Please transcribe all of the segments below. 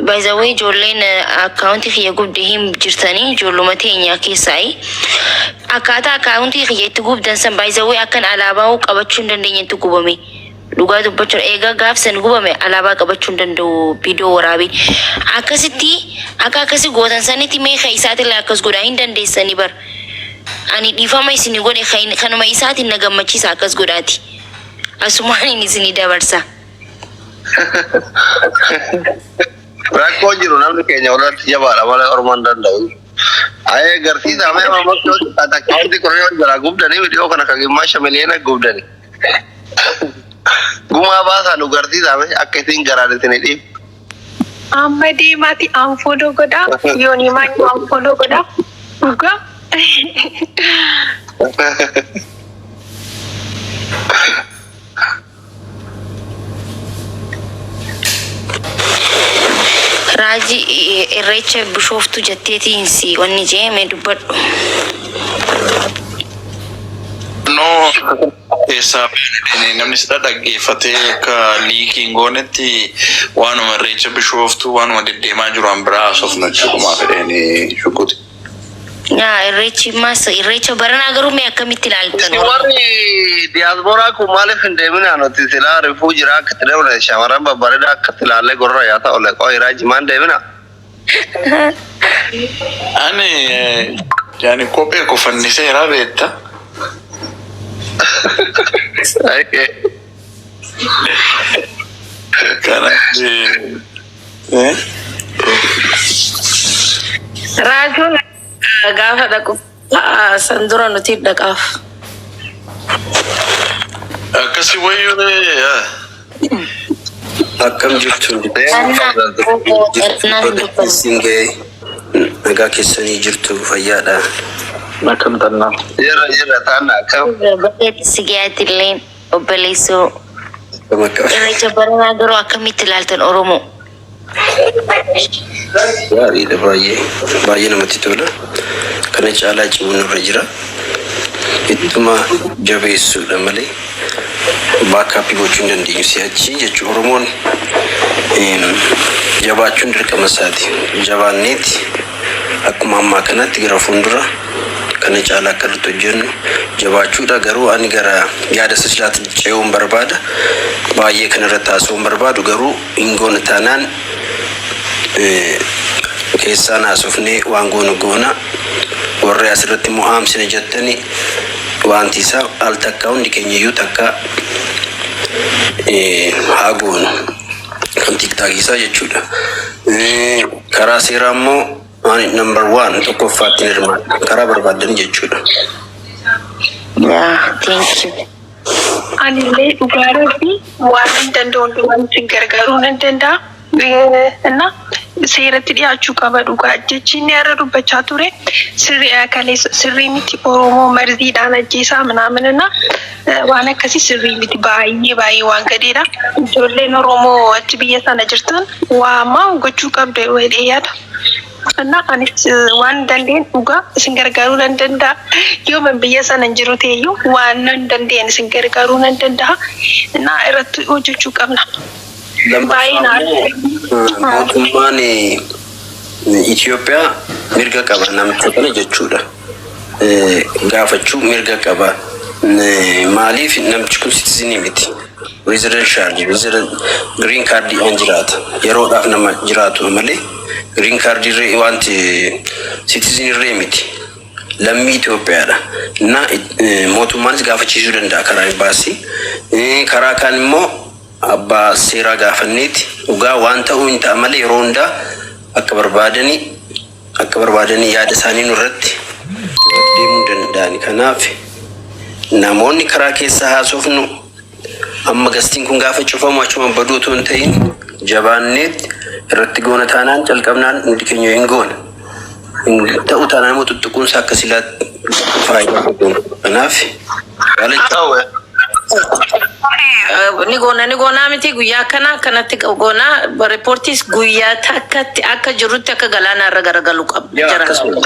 By the way, ijoolleen akkaawuntii kiyya gubde hin jirtanii, ijoolluma teenya keessaayi. Akkaataa akkaawuntii kiyya itti gubdan san, by the way, akkan alaabaa qabachuu hin dandeenyetti gubame. Dhugaa dubbachuun eegaa gaaf san gubame alaabaa qabachuu hin danda'u viidiyoo waraabee. Akkasitti akka akkasi gootan sanitti mee ka isaatillee akkas godhaa hin dandeessanii bar. Ani dhiifama isin godhe kanuma isaatiin na gammachiisa, akkas godhaati. Asumaan inni isinii dabarsa. Rakkoo jiru, namni keenya walirratti jabaadha malee orma hin danda'u. Ayee, garsiisaa mee mammakkoo akkaawuntii qoree jalaa gubdanii viidiyoo kana kan gimmaasha miliyoona gubdanii. Gumaa baasaa nu garsiisaa mee akka isin garaan isin dhiib. Amma deemaati unfollow godhaa. Yoonii maal unfollow godhaa. Dhugaa. Raajii, Irreecha Bishooftuu jetteetiin si wanni jee, mee dubbadhu. No, keessaa baanee namni si dhaggeeffatee akka liikii hin goonetti waanuma Irreecha Bishooftuu, waanuma deddeemaa jiru an biraa haasofna jechuudha fedheen shukkuti. Yaa, Irreechi mas Irreecha baranaa garuu mee akkamitti ilaaltan? Isin warri diyaasporaa kun maaliif hin deeminaa? Nuti silaa rifuu jira, akka itti deemne shamarran babbareedaa akka itti ilaallee gorra yaa ta'u leqoo raaji maan deemina. Ani yaani kophee koo fanniseera beekta. Kanaaf Raajuun gaafa dhaqu san dura nuti dhaqaaf. Akkasii wayyuu. Akkam jirtu? Jirtu, isin ga'e nagaa keessanii jirtu, fayyaadha. Akkam tannaa? Jirra, jirra, taanna akkam. Bareetti si ga'aatillee obboleessoo. Akkam akkam. Irreecha baranaa garuu akkamitti ilaaltan, Oromoo? Gaariidha, baay'ee baay'ee namatti tola. Kana caalaa cimuun irra jira. Ittuma jabeessuudha malee back up gochuu hin dandeenyu si'achi jechuun Oromoon jabaachuun dirqama isaati. Jabaanneeti akkuma ammaa kanatti gara fuuldura kana caalaa akka irratti hojjennu jabaachuudha. Garuu ani gara yaada silaatti ce'uun barbaada. Baay'ee kana irratti haasa'uun barbaadu, garuu hin goone taanaan keessaan haasofnee waan goonu goona. Warri asirratti immoo haamsina jettani, wanti isaa al takkaa hundi keenya iyyuu takka haa goonu. Kan TikTokii isaa jechuudha. Karaa seeraa immoo ani number one tokkoffaatti ni hirmaadha. Karaa barbaadan jechuudha. Yeah, thank you. Anillee dhugaa rabbii waan hin danda'u hundumaan isin gargaaruu nan danda'a. እና seeratti dhiyaachuu qaba dhugaa. Jechi inni har'a dubbachaa ture sirrii kaleessa sirrii miti. Oromoo marziidhaan ajjeesaa ምናምን እና waan akkasii sirrii miti, baay'ee baay'ee waan gadeedha. Ijoolleen Oromoo achi biyya sana jirtan waa ammaa gochuu qabdu jedhee yaada. እና anis waan dandeen dhugaa isin gargaaruu nan danda'a. Yoo man biyya sana hin jiru ta'eyyuu waan nan dandeen isin gargaaruu nan danda'a. እና irratti hojjechuu qabna. Baay'ee Lammaffaa immoo mootummaan Itoophiyaa mirga qaba namicha kana jechuudha. Gaafachuu mirga qaba. Maaliif namichi kun citizen miti. Residential green cardiidhaan jiraata. Yeroodhaaf nama jiraatu malee green card irree wanti citizen irree miti. Lammii Itoophiyaadha. Na mootummaanis gaafachiisuu danda'a karaa embaasii. Karaa kaan immoo abbaa seeraa gaafanneeti dhugaa waan ta'uu hin ta'a malee yeroo hundaa akka barbaadanii yaada isaanii nurratti deemuu hin danda'ani. Kanaaf namoonni karaa keessa haasofnu amma gastiin kun gaafa cufamu achuma baduu otoo hin ta'in jabaanneet irratti goona taanaan calqabnaan hundi keenya hin goona. Ta'u taanaan immoo tuttuquunsa akka silaatti faayidaa qabu. Kanaaf yaala Ta'u. Ni goona, ni goonaa miti, guyyaa akkana akkanatti goona, riippoortiis guyyaa takkatti akka jirutti akka galaana irra garagalu qaba Yaa jira. akkasuma.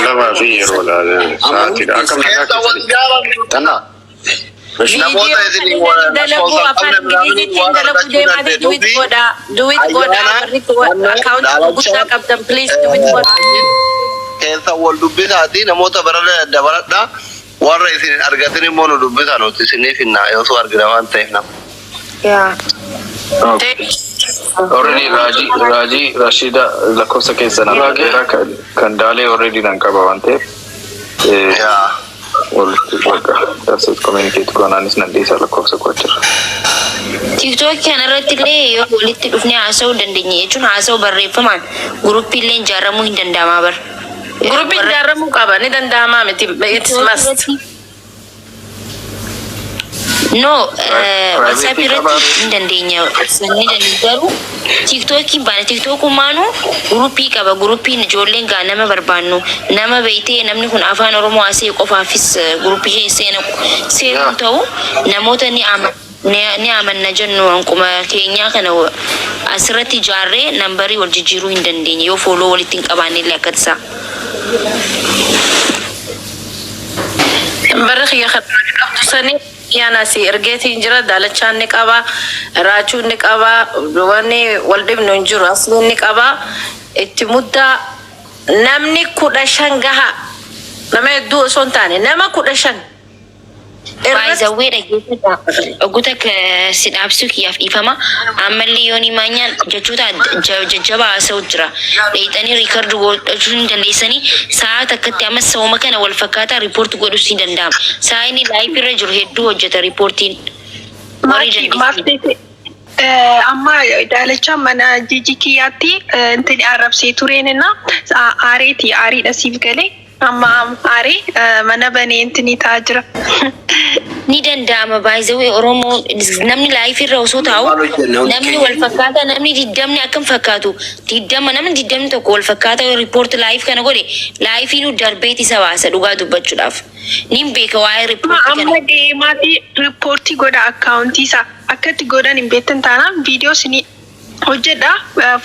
Lamaa fi yeroo ilaalan sa'aatiidha. Akkam nagaa Keessa wal keessanii? jaalannu. Tannaa. Namoota Viidiyoo isin kan inni dalaguu lakkoofsa afaan qabne biraan Ingiliziitiin waan dalaguu argachuu deemaatee dandeenyuu duwit fi godhaa. Duwit godhaa ayyaana warri akkaawuntii gurguddaa qabdan, please duwit godhaa. Keessa wal dubbisaati namoota bara dabaladha. Warra isin hin argatin immoo nu dubbisaa, nuti isiniif hinna yoo suu argina waan ta'eef nama. Yaa. Already Raji Raji Rashida lakkoofsa keessan argateera, kan daalee already nan qaba waan ta'eef Yaa. Walitti bakka that's it, communicate goonaanis nan dhiisa lakkoofsa koo achirra. TikTok kana irratti illee yoo walitti dhufnee haasa'uu dandeenya jechuun haasa'uu barreeffamaan guruppii illee ijaaramuu hin danda'amaa bara. Guruppiin ijaaramuu qaba, ni danda'amaa miti, it's must. No, WhatsApp Private irratti qaba. hin dandeenya, ni dandeenya, garuu TikTokiin baana TikTokumaanu guruppii qaba. Guruppiin ijoolleen gaa nama barbaannu nama beeytee namni kun afaan Oromoo haasa'e qofaafis guruppii seena seenuun ta'u namoota ni amanna jennu hanquma keenyaa kana asirratti ijaarree nambarii wal jijjiiruu hin dandeenya yoo follow walitti hin qabaanne illee akka tasaa. Barri kiyya kan qabdu sanii yaan asii ergeetiin jira. Daalachaan ni qaba, raachuun ni qaba, wanni wal dhibnu hin jiru, asliin ni qaba. Itti muddaa, namni 15 gaha, nama hedduu osoo hin taane nama 15 irratti. Baay'izawwee dhaggeeffata. Oggota si dhaabsuu kiyyaaf dhiifama. Ammallee yoon himaanyaan jechoota jajjabaa haasa'u jira. Dheeyxanii record godhachuu hin dandeessanii sa'a takkatti amma sa'uma kana wal fakkaataa report godhuus ni danda'ama. Sa'a inni live irra jiru hedduu hojjeta riippoortiin. Warri Maaki maaf dandeessan. ta'e amma daalacha mana jiji kiyyaatti intin arrabsee tureen aareeti, aariidha siif galee amma aaree mana banee intini ta'aa jira. Ni danda'ama, baay'izawwee Oromoo namni live irra osoo taa'u Maal hojjenna hundi namni keenya? Wal fakkaataa namni 20 akkam fakkaatu 20 namni 21 wal fakkaataa yoo report live kana godhe live nu darbeeti isa baasa. Dhugaa dubbachuudhaaf. Nin beeka waa'ee Amma riippoortii kana. Amma deemaati riippoortii godha, akkaawuntii isaa akkatti godhan hin beektan taanaan viidiyoo isinii hojjedha,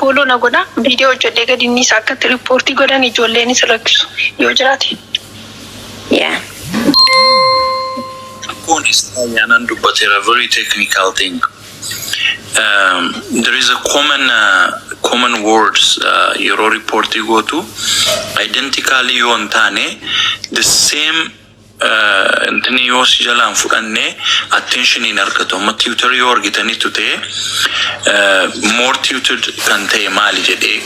follow na godha, viidiyoo hojjedhee gadi inni isaa akkatti riippoortii godhan ijoolleenis rakkisu yoo jiraate. Yaa. Rakkoon isaa ayyaanaan dubbateera, very technical thing. There is a common words yeroo riippoortii gootu identically yoo hin taane the same intini yoo si jalaan fudhanne attention hin argatu. Amma Twitter yoo argitanitu ta'e more tweeted kan ta'e maali jedhee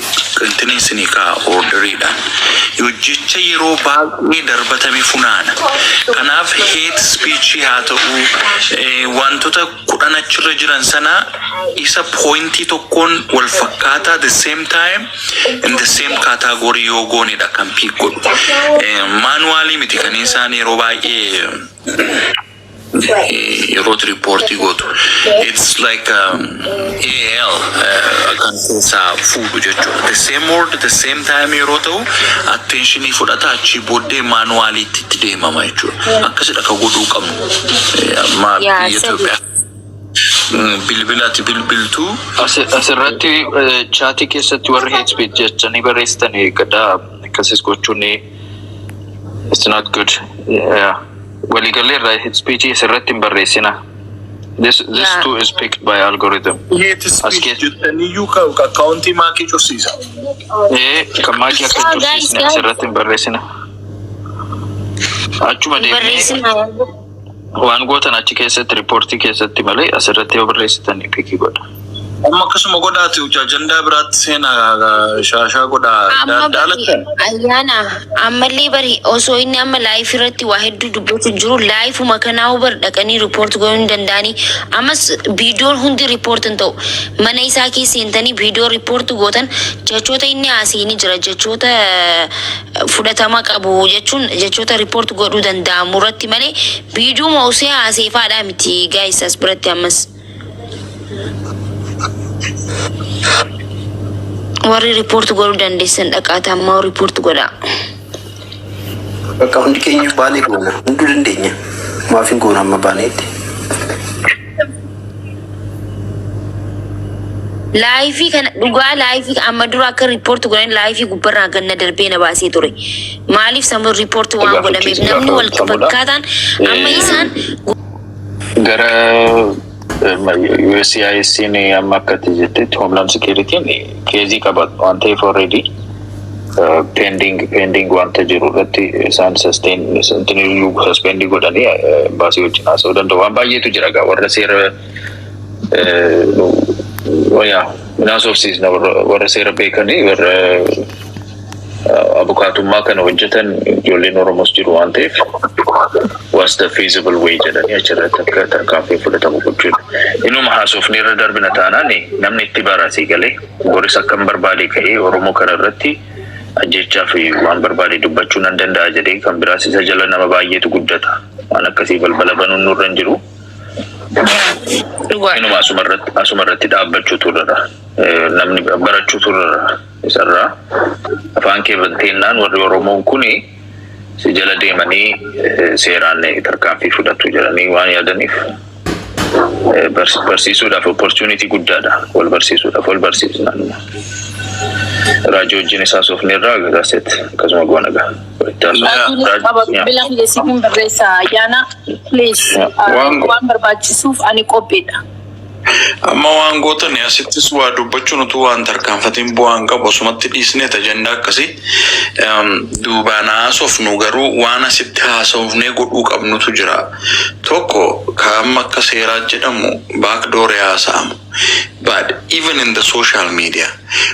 intini isinii kaa orderiidhaan yoo jecha yeroo baay'ee darbatame funaana. Kanaaf hate speech haa ta'u wantoota 10 achirra jiran sana isa pointii tokkoon wal fakkaataa the same time in the same category yoo goonedha kan pick godhu. Manually miti kan isaan yeroo baay'ee yeroo riippoortii gootu. It's like AL kan keessaa fuudhu jechuudha. The same word, the same time yeroo ta'u attentionii fudhata, achii booddee manuallyitti itti deemama jechuudha. Akkasidha kan godhuu qabnu. Amma Yaa biyya sadi. Itoophiyaa bilbilati bilbiltuu Asirratti chaatii keessatti warri hate speech jechanii barreessitan eeggadhaa, akkasis gochuun it's not good. Yeah. Waliigallee irraa hate speech asirratti hin barreessina. This too is picked by algorithm. Hate As speech keessa jettaniyyuu akkaawuntii maakii cufsiisa. Kan maakii akka Ah, hin guys, cufsiisne guys. asirratti hin barreessina. Achuma Hin deemnee barreessinaa. Waan gootan achi keessatti riippoortii keessatti malee asirratti yoo barreessitan pick godha. Amma akkasuma godhaati ajandaa biraatti seenaa shaashaa godhaa Amma bari daalatan. Ayyaana ammallee bari osoo inni amma live irratti waa hedduu dubbatu jiru liveuma kanaa bar dhaqanii report godhuu hin danda'anii. Ammas viidiyoon hundi report hin ta'u. Mana isaa keessa seentanii viidiyoo report gootan jechoota inni haasa'e ni jira, jechoota fudhatama qabu jechuun jechoota report godhuu danda'amu irratti malee viidiyooma osoo haasa'e faadhaa miti, guys, as biratti ammas. Warri report godhuu dandeessan dhaqaata ammaa report godhaa. Bakka hundi keenya baanee goona. Hunduu dandeenya. Maaf hin goonu amma baaneetti? Live kana dhugaa live amma dura akka report godhan live gubbarraa ganna darbee na baasee ture. Maaliif sammuu report waan godhameef Gaafachiisu namni wal gaafatamudha. fakkaataan amma isaan Gara USCIS'n amma akka ati jettetti Homeland Security'n case qaba waan ta'eef, already pending wanta jiru irratti isaan sustain suspend godhanii baasii wajjin haasa'uu danda'u. Waan baay'eetu jira gaa, warra seera yaa naasofsiisna, warra seera beekanii, warra abukaatummaa kana hojjetan, ijoolleen Oromoos jiru waan ta'eef, what's the feasible way jedhanii achirratti akka tarkaanfii fudhatamu gochuudha. Inuma haasofni irra darbina taanaan namni itti barasii galee boris akkam barbaade ka'ee Oromoo kana irratti ajjechaa fi waan barbaade dubbachuu nan danda'a jedhee kan biraas isa jala nama baay'eetu guddata. Waan akkasii balbala banuun nurra hin jiru. Inuma asuma irratti dhaabbachuutu irra, namni barachuutu irra isarraa afaan kee banteennaan warri Oromoon kuni si jala deemanii seeraan tarkaanfii fudhatu jedhanii waan yaadaniif barsiisuudhaaf opportunity guddaadha. Wal barsiisuudhaaf wal barsiisnaan raajii wajjin isaa soofne irraa gaaset akkasuma goona gaa. Bila kiyya barreessa ayyaana, please, waan barbaachisuuf ani qophiidha. Amma waan gootan asittis waa dubbachuun utuu waan tarkaanfatiin bu'aan qabu asumatti dhiisneet ajandaa akkasii duubaan haasofnu, garuu waan asitti haasofnee godhuu qabnutu jira. Tokko kan akka seeraa jedhamu backdoor haasa'amu. But even in the social media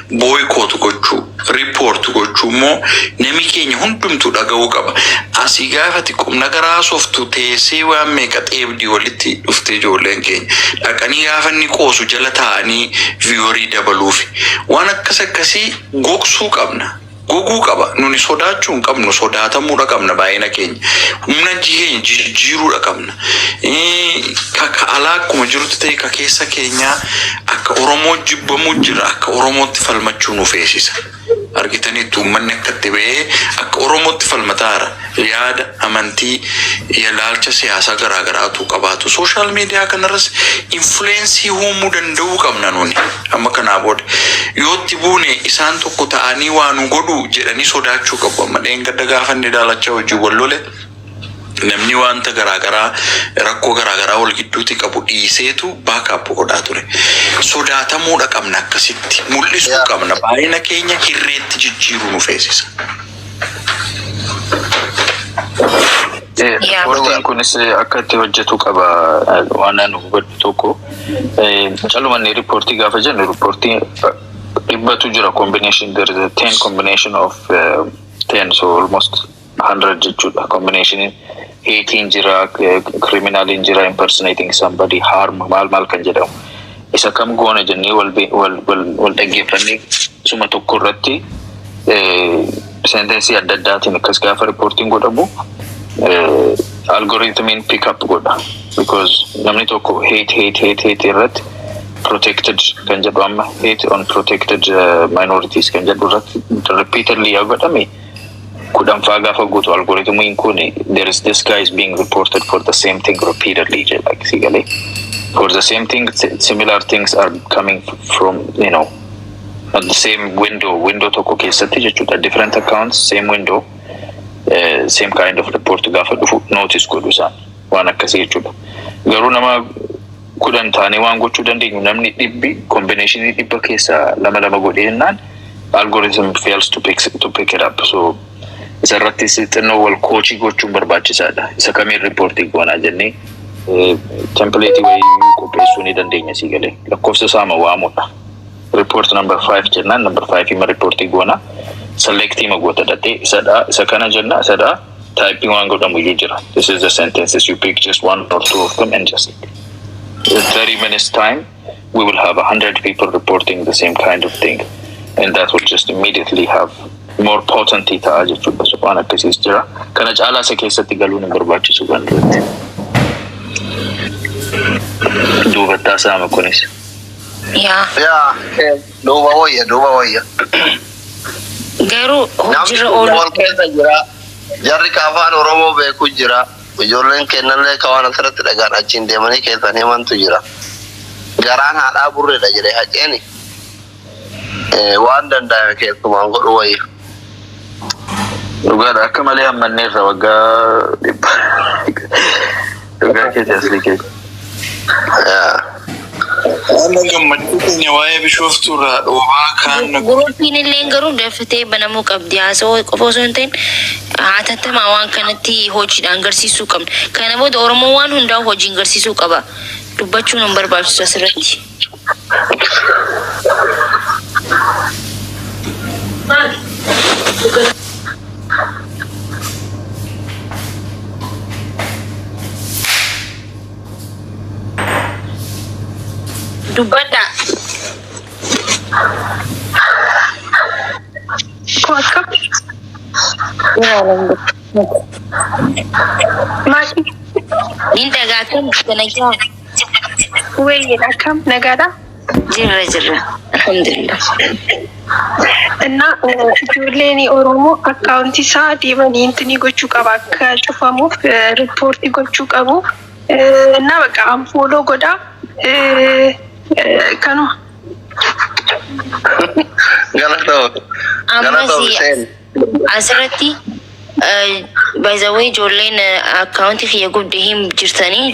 boycott gochuu, report gochuu immoo nami keenya hundumtuu dhaga'uu qaba. Asii gaafati qubna gara haasoftu teessee waan meeqa xeebdii walitti dhuftee, ijoolleen keenya dhaqanii gaafa inni qoosu jala taa'anii viewer dabaluufi waan akkas akkasii gogsuu qabna. Goguu qaba. Nuni sodaachuu hin qabnu, sodaatamuudha qabna baay'ina keenya. Humna keenya jijjiiruudha qabna. Ka alaa akkuma jirutti ta'e, ka keessa keenyaa akka Oromoo jibbamuu jira, akka Oromootti falmachuu nu feesisa. Argitaniitu, uummanni akka itti ba'ee akka Oromootti falmataara. Yaada, amantii, ilaalcha siyaasaa garaagaraatu qabaatu. Social media kanarras influence uumuu danda'uu qabna nuni. Amma kanaa booda yoo itti buune isaan tokko ta'anii waa nu godhu jedhanii sodaachuu qabu. Amma dheengadda gaafa inni daalacha hojii wal lole, namni wanta garaagaraa, rakkoo garaagaraa wal gidduutti qabu dhiiseetu backup godhaa ture. Sodaatamuudha qabna, akkasitti mul'isuu qabna. Baay'ina keenya hirreetti jijjiiruu nu feesisa. Riippoortiin kunis akka itti hojjetu qaba. Waan ani hubadhu tokko, calumanni riippoortii gaafa jennu riippoortii 100tu jira, combination, there is a 10 combination of 10, so almost 100 jechuudha. Combination hating jira, criminaliin jira, impersonating somebody, harm, maal maal kan jedhamu, isa kam goona jennee wal wal wal dhaggeeffannee suma tokko irratti sentence adda addaatiin akkas gaafa riippoortiin godhamu algorithmiin pick up godha, because namni tokko hate, hate, hate, hate irratti protected kan jedhu, amma hate on protected minorities kan jedhu irratti repeatedly yoo godhame, 10ffaa gaafa guutu algorithmiin kun "There is this guy is being reported for the same thing repeatedly" jedha si galee. For the same thing, similar things are coming from at the same window, window tokko keessatti jechuudha, different accounts, same window, same kind of report gaafa dhufu notice godhu isaan, waan akkasii jechuudha. Garuu nama 10 taanee waan gochuu dandeenyu, namni 100 combinationii 100 keessaa lama lama godhee jennaan algorithm fails to pick it up. So isarrattis xinnoo wal coach gochuun barbaachisaadha. Isa kamiin riippoortii goonaa jennee template wayii qopheessuu ni dandeenya si galee, lakkoofsa isaama waamudha. Report number 5 jennaan, number 5 hima riippoortii goona, select hima goota dhattee, isadha, isa kana jenna, isadha, typing waan godhamu iyyuu jira. This is the sentences, you pick just one or two of them and just in 30 minutes time we will have 100 people reporting the same kind of thing, and that will just immediately have more potency ta'a jechuudha. So waan akkasiis jira. Kana caalaa isa keessatti galuun hin barbaachisu kan duratti. Duubattaa saama kunis. Yaa. Yaa, duuba wayya, duuba wayya. Garuu Namni hojiirra oolu. wal keessa jira. Jarri ka afaan Oromoo beeku jira. Ijoolleen kennallee ka waan asirratti dhagaan achiin deemanii keessan himantu jira. Garaan haadhaa burreedha jedhee haceeni. Waan danda'ame keessumaan godhu wayya. Dhugaadha, akka malee hammanneerra waggaa 100. Dhugaa keeti, asli keeti. Yaa. Waan gammachuu keenya waa'ee Bishooftuu irraa dhoobaa kaan. Groupiin illee garuu daftee banamuu qabdi. Haasawaa qofa osoo hin ta'in hatattamaa waan kanatti hojiidhaan agarsiisuu qabna. Kana booda Oromoon waan hundaa hojiin agarsiisuu qaba. Dubbachuun hin barbaachisu asirratti. Dubbadhaa. Akkam? Maatii. Nin dhagaa, akkam nagaa? Wayyin, akkam, nagaadha? Jirra, jirra. Alhamdulillah. እና ijoolleen Oromoo akkaawuntii isaa deemanii intini gochuu qaba, akka cufamuuf riippoortii gochuu qabu. እና በቃ unfollow godhaa, kanuma. Galatoo. Ammas Galatoo Hussein. Asirratti by the way, ijoolleen akkaawuntii kiyya gubde hin jirtanii.